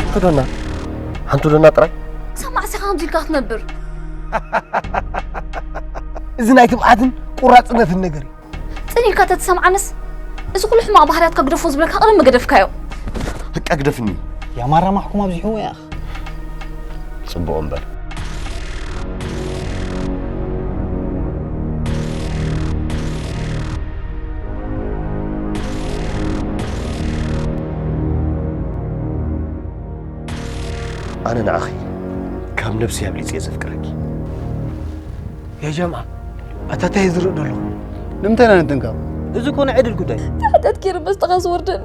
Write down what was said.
ሓንቲ ዶና፣ ሓንቲ ዶና ጥራይ። ሰማዕ ሲኻ ከምዚ ኢልካ ክትነብር። እዚ ናይ ትብዓትን ቁራፅነትን ነገር እዩ። ጽን ኢልካ ተትሰምዓንስ፣ እዚ ኩሉ ሕማቕ ባህርያትካ ግደፎ ዝብለካ ቅድሚ ገደፍካዮ። ህቃ ግደፍኒ። ያማራ ማሕኩም ኣብዚሕዎ ያኽ። ጽቡቕ እምበር። ኣነ ንዓኺ ካብ ነብሲ ኣብሊጽ እየ ዘፍቅረኪ። ያ ጀምዓ ኣታ እንታይ ዝርኢ ዘለኹ? ንምንታይ ኢና ንጥንቀቕ? እዚ እኮ ናይ ዕድል ጉዳይ። ተሓተት ኪር በስጠኻ ዝወርደኒ